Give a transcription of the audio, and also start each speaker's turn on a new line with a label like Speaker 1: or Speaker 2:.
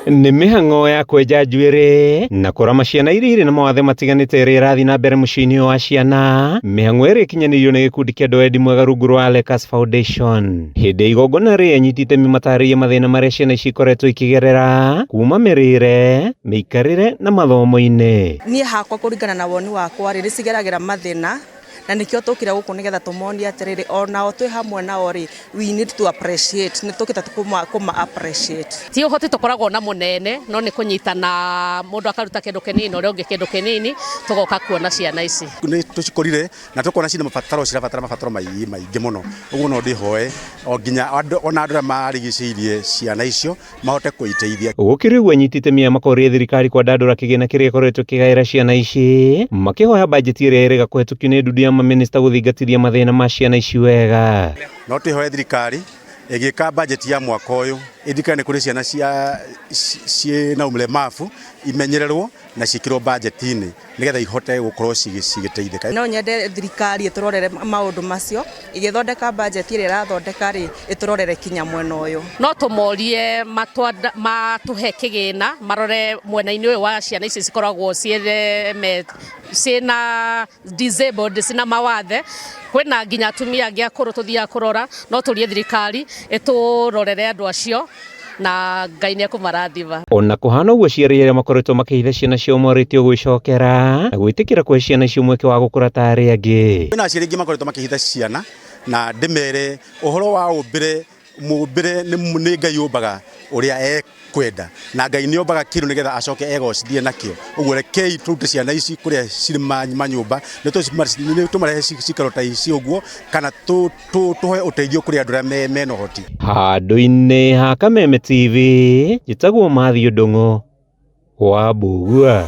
Speaker 1: Nĩ mĩhang'o ya kwenja njuĩrĩ na kũrama ciana iria irĩ na mawathe matiganĩte ĩrĩa ĩrathiĩ na mbere mũciĩ-inĩ ũyũ wa ciana. Mĩhang'o ĩrĩa ĩkinyanĩirio nĩ gĩkundi kĩa andũ a wendi mwega rungu rwa Alekas Foundation. Hĩndĩ ya igongona rĩrĩ anyiti itemi matarĩirie mathĩna marĩa ciana ici ikoretwo ikĩgerera kuma mĩrĩre, mĩikarĩre na mathomo-inĩ.
Speaker 2: Niĩ hakwa kũringana na woni wakwa rĩ, nĩ cigeragĩra mathĩna na nĩkĩo tũkire gũkũ nĩgetha tũmonie atĩrĩrĩ, onao twĩ hamwe nao rĩ, we need to appreciate, nĩ tũkĩte kũma appreciate.
Speaker 3: Ti ũhoti tũkoragwo na mũnene no nĩ kũnyitana mũndũ akaruta kĩndũ kĩnini na ũrĩa ũngĩ kĩndũ kĩnini tũgoka kuona ciana ici.
Speaker 4: Nĩ tũcikorire na tũkona ciĩna mabataro cirabatara mabataro maingĩ mũno, ũguo no ndĩhoe o nginya ona andũ arĩa marigicĩirie ciana icio mahote kũiteithia.
Speaker 1: Gũkĩrĩ ũguo anyiti itemi aya makoria thirikari kwandandũra kĩgĩna kĩrĩa ĩkoretwo ĩkĩgaĩra ciana ici, makĩhoya bajeti ĩrĩa ĩrĩga kũhetũkio nĩ ndundu ya mamĩnĩsta gũthingatithia mathĩna ma ciana ici wega.
Speaker 4: No twĩhoe thirikari ĩgĩka bajeti ya mwaka ũyũ ĩririkane nĩ kũrĩ ciana cia ciĩna ũlemavu imenyererwo na ciĩkĩrwo bajeti-inĩ nĩgetha ihote gũkorwo cigĩteithĩka.
Speaker 2: No nyende thirikari ĩtũrorere maũndũ macio, ĩgĩthondeka bajeti ĩrĩa ĩrathondeka rĩ, ĩtũrorere kinya mwena ũyũ.
Speaker 3: No tũmorie matũhe kĩgĩna marore mwena-inĩ ũyũ wa ciana ici cikoragwo ciĩna disabled, ciĩna mawathe, kwĩna nginya atumia angĩ akũrũ tũthiaga kũrora, no tũrie thirikari ĩtũrorere andũ acio na Ngai nĩ ekũmarathima.
Speaker 1: Ona kũhana ũguo aciari arĩa makoretwo makĩhitha ciana ciao morĩtio gwĩcokera na gwĩtĩkĩra kũhe ciana icio mweke wa gũkũra ta arĩa angĩ.
Speaker 4: Kwĩna aciari aingĩ makoretwo makĩhitha ciana na ndĩmere ũhoro wa ũmbĩre, mũmbĩre nĩ Ngai ũmbaga ũrĩa ekwenda na Ngai nĩ ombaga kĩndũ nĩgetha acoke egocithie nakĩo. Ũguo rekei tũrute ciana ici kũrĩa cirĩ manyũmba nĩ tũmarehe cikaro ta ici ũguo kana tũhoe ũteithio kũrĩ andũ arĩa mena ũhoti.
Speaker 1: Handũ-inĩ ha Kameme TV, njĩtagwo Matthew Ndung'u wa Mbugua.